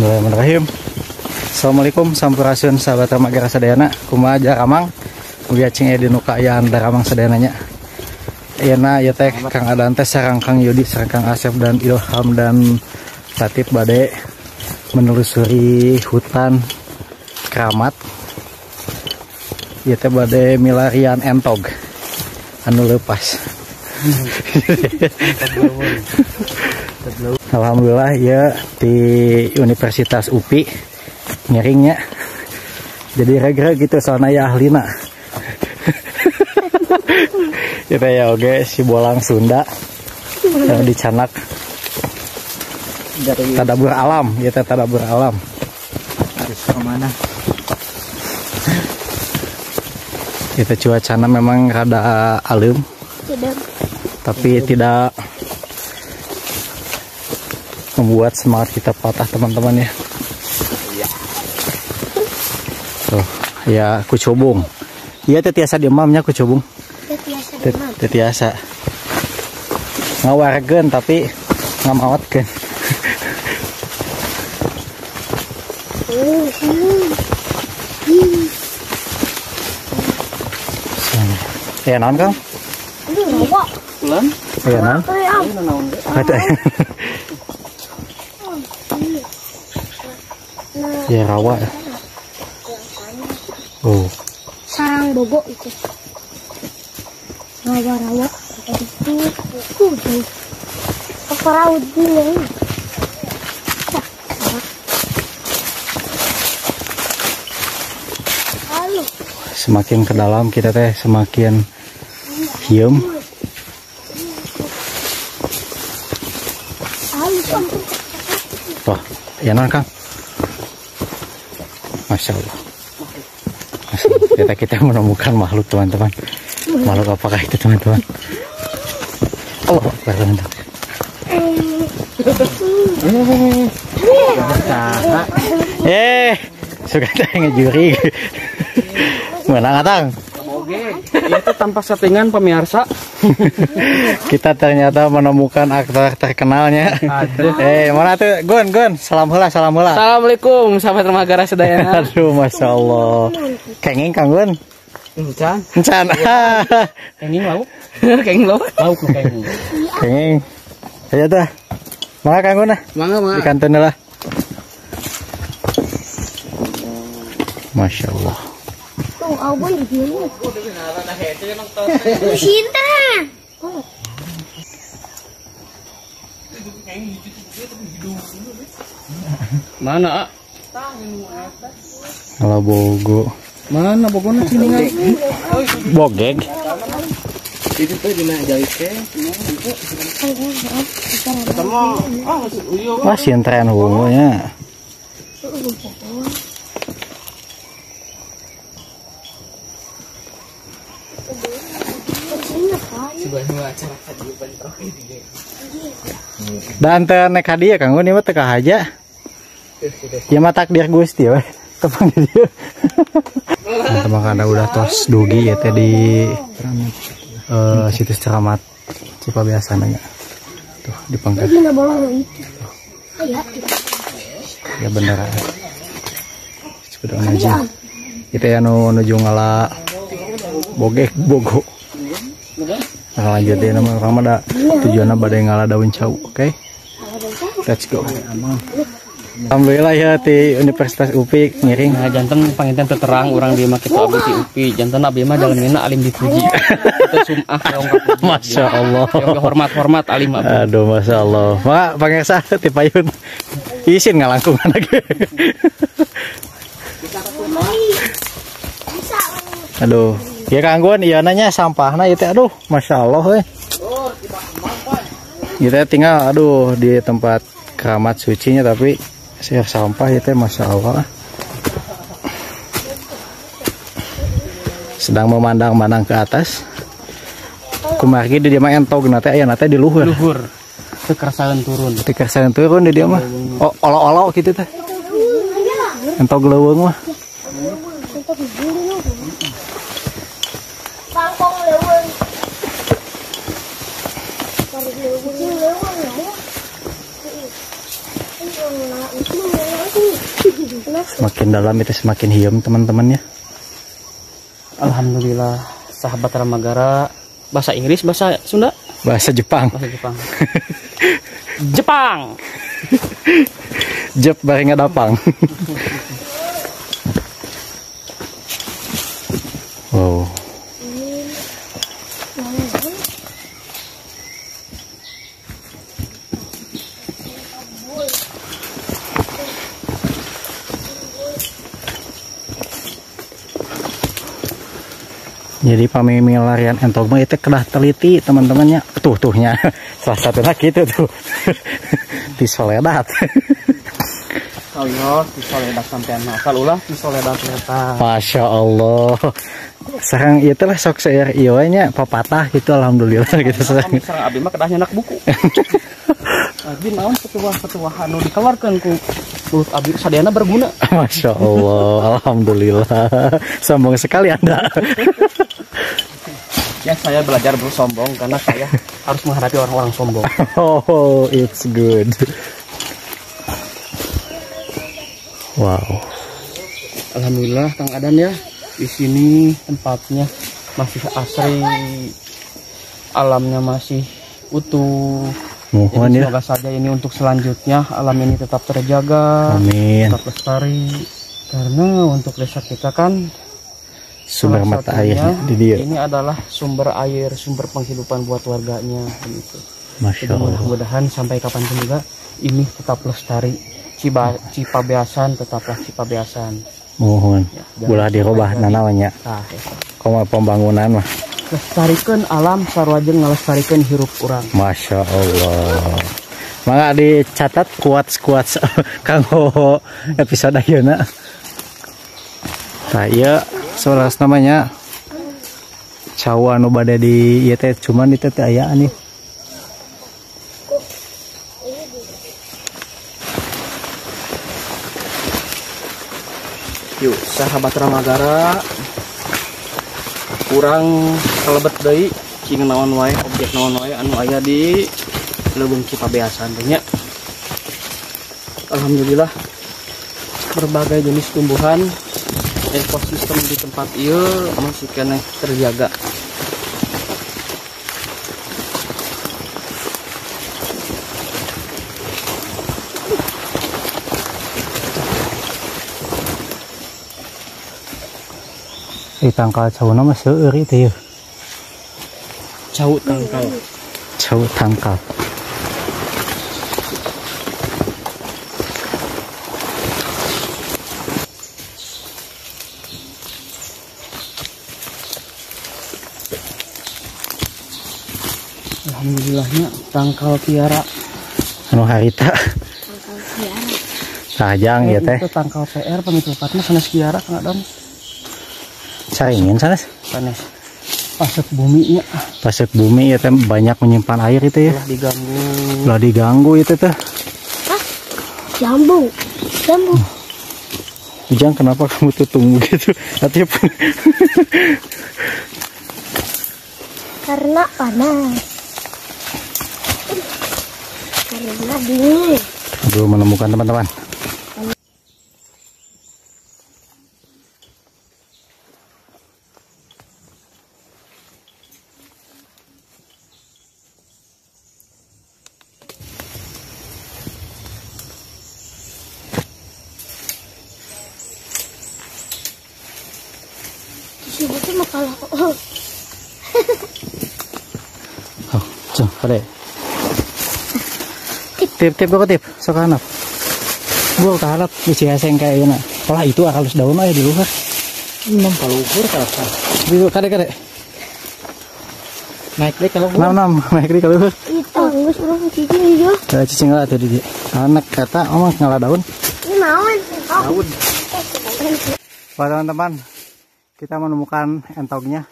Bismillahirrahmanirrahim. Assalamualaikum sampurasun sahabat Ramaga sadayana. Kumaha jaramang? Mugi acing aya dinu kaayaan daramang sadayananya. Ayeuna ieu teh Kang Adan teh sareng Kang Yudi, sareng Kang Asep dan Ilham dan Latif bade menelusuri hutan keramat. Ieu teh bade milarian entog anu leupas. Alhamdulillah ya di Universitas UPI ngiringnya jadi reg-reg gitu soalnya ya ahlina. Kita ya oke si bolang Sunda yang dicanak tadabur alam ya, tadabur alam. Kemana? Kita cuacana memang rada alum, tapi tidak membuat semangat kita patah teman-teman ya. Tuh, ya kucubung. Iya teh tiasa diemamnya kucubung. Teu tiasa. Ngawarkeun tapi ngamawatkeun. Ya naon Kang? Ya naon? Ya rawa ya. Oh. Sarang bogo itu. Rawa-rawa itu jauh. Perahu dulu. Semakin ke dalam kita teh semakin hiem. Wah, ya non Kang. Masya Allah. Masya Allah. Kita menemukan makhluk teman-teman. Makhluk apakah itu teman-teman? Allah Akbar teman-teman. Suka teh ngejuri. Menang atang. Itu tanpa settingan pemirsa. Kita ternyata menemukan aktor terkenalnya. Mana tuh? Gun, Gun, salam heula, salam heula. Assalamualaikum sahabat Ramaga sadayana. Aduh, Masya Allah. Kenging Kang Gun? Encan. Encan. Kenging lauk. Kenging lauk. Lauk kenging. Kenging. Ayo tah. Mangga Kang Gun ah. Mangga, mangga. Di kantin lah. Masya Allah. Tuh, abon di sini. Cinta. Mana? Kalau bogo. Mana bogona sini ngai? Bogeg. Itu tuh dina jauh ke. Wah, sintren hubungannya. Dan teu nek hadiah Kang Gun ieu mah teu kahaja. Ya mah takdir Gusti we. Tepang di dieu. Teman karena udah tos dugi ya teh di situs Keramat Cipabeasan nya. Tuh di pangkat. Ya bener. Sepeda aja. Kita ya nu nuju ngala bogek bogo. Nah, lanjut deh nama orang mah tujuannya badai ngala daun cau, oke? Okay? Let's go. Alhamdulillah ya di Universitas UPI ngiring. Nah, jantan panginten terang orang di mah kitu abdi ti UPI, jantan abdi mah dalemna alim dipuji. Itu sumah yang kapuji. Masya Allah. Yang hormat-hormat alim abdi. Aduh, Masya Allah. Mak pangesa ti payun. Isin ngalangkungan lagi. Aduh. Ya Kang Gun, iya nanya sampahna itu aduh, Masya Allah we. Kita tinggal aduh di tempat keramat sucinya tapi siap sampah itu Masya Allah. Sedang memandang-mandang ke atas. Kumargi di dia mah entog nate aya nate di luhur. Luhur. Teu kerasaan turun. Teu kerasaan turun di dia mah. Oh, olo-olo kitu teh. Entog leuweung mah. Semakin dalam itu semakin hiem teman-teman ya. Alhamdulillah sahabat Ramagara. Bahasa Inggris, bahasa Sunda, bahasa Jepang. Bahasa Jepang. Jepang. Jep bareng ngadapang. Wow. Jadi pami larian entog mah itu kedah teliti teman-temannya. Tuh tuhnya. Salah satu lagi itu tuh. Tisoledat. Oh iya, tisoledat sampean asal ulah tisoledat eta. Masya Allah. Sarang ieu teh lah sok seueur ieu nya papatah gitu alhamdulillah gitu sarang. Sarang abdi mah kedah nyenak buku. Abdi naon petuah-petuah anu dikeluarkeun ku mulut abdi sadayana berguna. Masya Allah, alhamdulillah. Sombong sekali Anda. Ya, saya belajar bersombong karena saya harus menghadapi orang-orang sombong. Oh, it's good. Wow. Alhamdulillah Kang Adan ya. Di sini tempatnya masih asri, alamnya masih utuh. Mohon jadi, ya. Semoga saja ini untuk selanjutnya alam ini tetap terjaga, amin, tetap lestari. Karena untuk desa kita kan sumber mata airnya di dia. Ini adalah sumber air, sumber penghidupan buat warganya gitu. Masya Allah. Mudah-mudahan sampai kapanpun juga ini tetap lestari. Cipabeasan tetaplah Cipabeasan. Mohon. Ya, ulah dirubah namanya. Nah, ya. Koma pembangunan mah. Lestarikan alam sarwajeng ngalestarikan hirup urang. Masya Allah. Maka dicatat kuat-kuat kanggo episode ayeuna. Tah ieu saurang namanya cau anu bade di ieu teh cuman di teh aya nih. Yuk sahabat Ramagara, kurang kelebet deui cing naon wae objek naon wae anu aya di Leuweung Cipabeasan teh nya. Alhamdulillah berbagai jenis tumbuhan ekosistem di tempat ieu masih keneh terjaga. Di tangkal cauna mah seueur itu ya. Cau tangkal. Cau tangkal. Alhamdulillahnya tangkal tiara. Anu harita. Tangkal tiara. Sajang ya teh. Itu tangkal PR pamit lepatna sanes kiara Kang Adam. Saringin sanes? Sanes. Pasek bumi nya. Pasek bumi ya teh banyak menyimpan air itu ya. Ulah diganggu. Ulah diganggu itu teh. Hah? Jambu. Jambu. Ujang kenapa kamu tutung begitu? Atip. Karena panas. Karena dingin. Belum menemukan teman-teman. Oh, cung, kade. Tip tip kok tip, sok hanap. Gua kaharap di Ciaseng kayak gini. Pola itu halus daun aja di luar. Enam kaluhur kalah. Di kade kade. Naik deh kalau enam enam naik deh kaluhur. Itu geus urang cicing ieu. Da cicing lah tadi di. Anak kata omong ngalah daun. Ini naon? Daun. Wah teman-teman, kita menemukan entognya.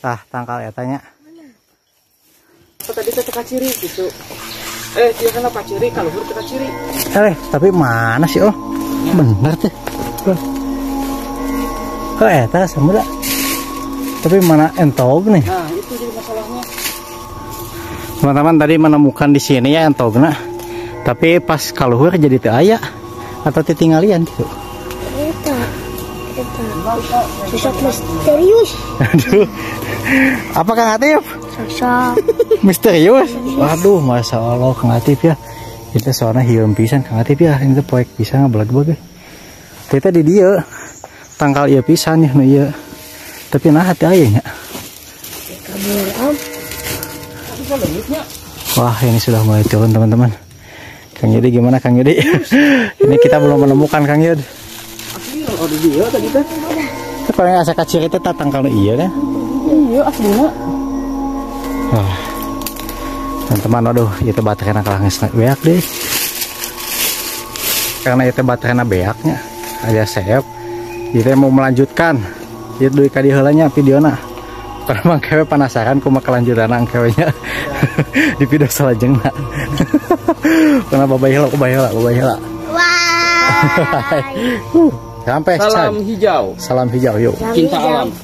Tah tangkal etanya. Tadi teh teka ciri gitu. Dia kan apa ciri kaluhur teka ciri. Tapi mana sih oh? Ya. Bener teh. Kok eta semula. Tapi mana entog nih? Nah, itu jadi masalahnya. Teman-teman tadi menemukan di sini ya entogna. Tapi pas kaluhur jadi teu aya. Atau titinggalian gitu. Eta. Sosok misterius. Aduh. Apa Kang Atif? Sosok misterius. Waduh, masya Allah Kang Atif ya. Itu soalnya hieum pisan Kang Atif ya. Ini tuh poek pisan ngabelag-belag. Kita di dieu tangkal ieu pisan ya nu ieu. Tapi nah hati aya nya. Kabur am. Wah, ini sudah mulai turun teman-teman. Kang Yudi gimana Kang Yudi? Ini kita belum menemukan Kang Yud. Oh, di dieu tadi teh. Itu paling asa kaciri teh tangkal nu ieu kan? Iya aslinya. Wah. Teman-teman, aduh, itu baterainya kalah geus beak deh. Karena itu baterainya beaknya, ada seep. Kita mau melanjutkan. Ieu duit ka dieu heula nya videona. Karena mang kewe penasaran kumaha kelanjutan angkewe nya di video selanjutnya. Karena babay heula, babay heula, babay heula. Wah. Sampai Salam hijau. Salam hijau yuk. Cinta alam.